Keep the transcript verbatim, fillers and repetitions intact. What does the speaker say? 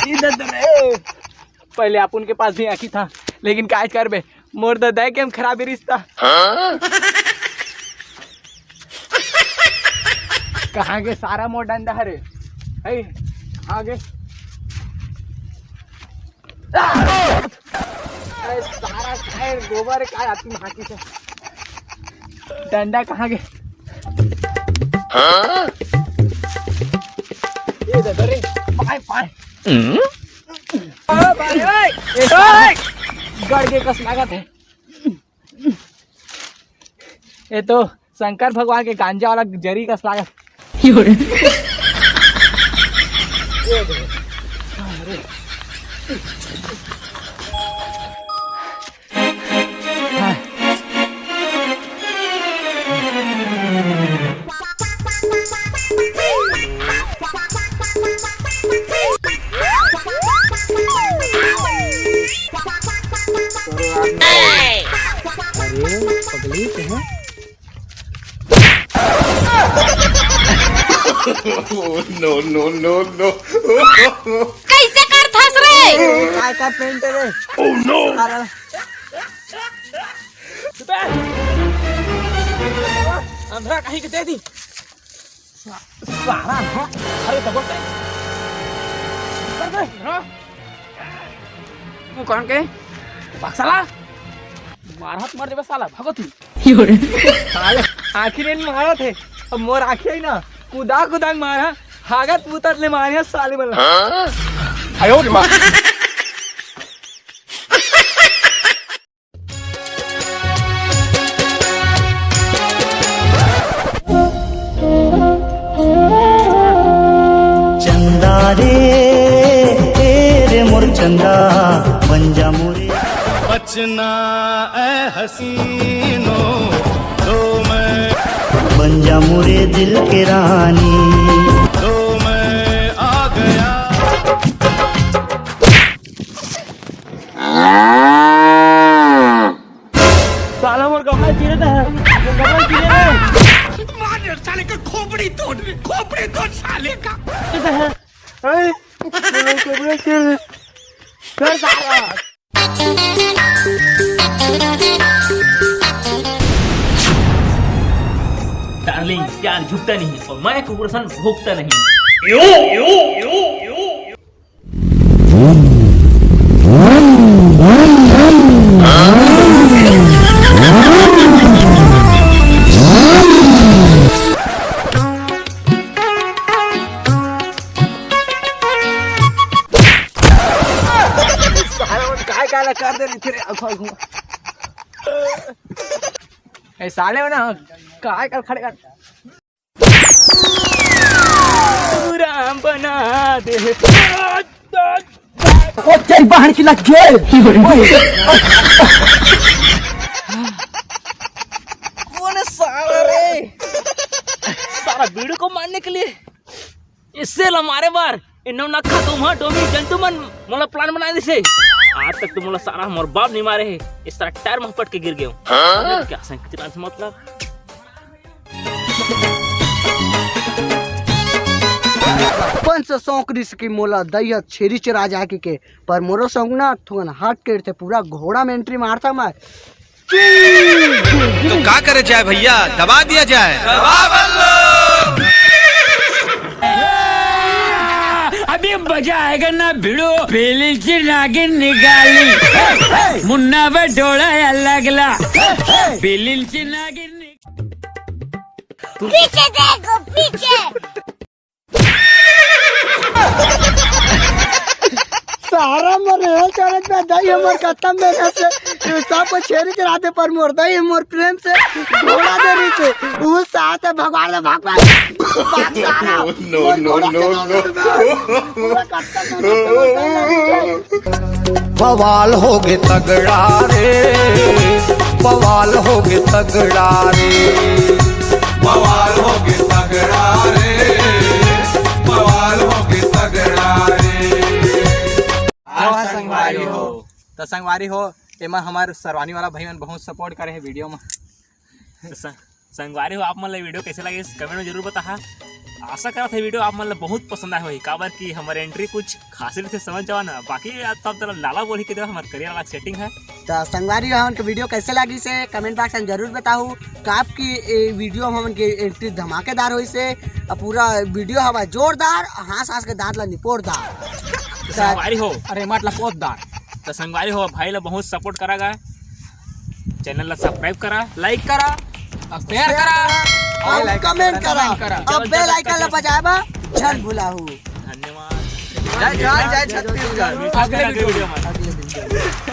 ई दे दे रे। पहले आप उनके पास भी आँखी था, लेकिन काय करबे, मोर ददा के हम खराबी रिश्ता। हाँ? कहाँ गे सारा मोर डंडा हरे? है, कहाँ गे? अरे सारा टायर गोबर का आती हाथी से। डंडा कहाँ गे? हाँ? ये दे दे रे, पाए, पाए। हम्म? ओ भाई, ओए, ए, गड़ के कस लागत है। ये तो शंकर भगवान के गांजा वाला जरी कस लागत। अरे पगली कहाँ? No, no, no, no। कैसे करथस रे? काय का पेंट रे? Oh no। सारा। अंधरा कहीं के दे दी। सा-, सारा ना। अरे तो बोलते। कर दे। हाँ। तू कौन के? भाग साला। मारहत मर जेबे साला, भागो तू। साले, आँखी नींद मारत हे। अब मोर आँखी है ना, कुदा कुदा के मारा, हागत मुतत ले मारे साले मन ला। हाँ? आयो रे माँ। चंदा रे, ए रे मोर चंदा, बन जा मोरे। बचना ए हसीनो, तो मैं बन जा मोरे दिल के रानी। तो मैं आ गया। साला मोर कपड़ा चिरे थे, मोर कपड़ा चिरे थे। मार साले का खोपड़ी तोड़, खोपड़ी तोड़ साले का। चिरे थे, हैं? मोर कपड़ा चिरे थे। कर साला। डार्लिंग, प्यार झुकता नहीं और मैं कुपोषण भोगता नहीं। यो, यो, यो, यो, यो। साले मन काय काय ला कर दे रही थे रे, अखवा घुमा। ए साले हो ना, काय कर खड़े कर। राम बना दे। ओ तेरी बहन की लग गए। कौन है साला रे? साला बीड़ू को मारने के लिए इससे ला मारे बार। इन्हों नखा तुम हाँ डोमी जंतु मन मोला प्लान बना दिसे। आज तक तुम मोला सारा मोर बाप नहीं मारे है। इस तरह टायर में पट के गिर गए हो। हाँ? क्या संकित मतलब? पंच शौक रिस की मोला दई ह छेरी चरा जाके के, पर मोरो शौक ना थोन हट के थे, पूरा घोड़ा में एंट्री मारता मैं। तो का करे जाए भैया, दबा दिया जाए। अभी मजा आएगा ना भिड़ो, पेलिल से नागिन निकाली, मुन्ना बटोड़ा या लगला, पेलिल से नागिन नि- पीछे देखो, पीछे। सारा मर चढ़त में दई हमर खत्म मेहनत से, सब को छेरी चराते पर मोर दई हमर प्रेम से घोड़ा दे रही थे। वो साथ है भगवान में भाग भाग। भाग सारा। No, no, no, no। पूरा खत्म मेहनत से बवाल हो गए तगड़ा रे, बवाल हो गए तगड़ा रे, बवाल हो गए तगड़ा रे, बवाल हो गए तगड़ा रे। हाँ, संगवारी हो। तो संगवारी हो, एमा हमार सरवानी वाला भाई मन बहुत सपोर्ट करे हैं वीडियो में। तो स-, संगवारी हो, आप मन ला वीडियो कैसे लगे, कमेंट में जरूर बताहा। आशा करत हे वीडियो आप मन ला बहुत पसंद आए होही, काबर कि हमर एंट्री कुछ खास रहिथे, समझ जावा ना। बाकी आप सब तरह लाला बोली के देखो, हमर करिया वाला सेटिंग है। तो संगवारी हो, हमन के वीडियो कैसे लागिस हे कमेंट बॉक्स में जरूर बताहू। काप की ए वीडियो में हमन के एंट्री धमाकेदार होइस हे, अउ पूरा वीडियो हवा जोरदार, हाँस हाँस के दांत ला निपोरदार। तो संगवारी हो, अरे मतलब पोतदार। तो संगवारी हो, भाई ला बहुत सपोर्ट करा गा, चैनल ला सब्सक्राइब करा, लाइक करा, और शेयर करा और कमेंट करा, कमेंट करा। और बेल आइकन ला बजाए बर झन भुलाहू। धन्यवाद। जय जय जय छत्तीसगढ़। अगले वीडियो में। अगले वीडियो में।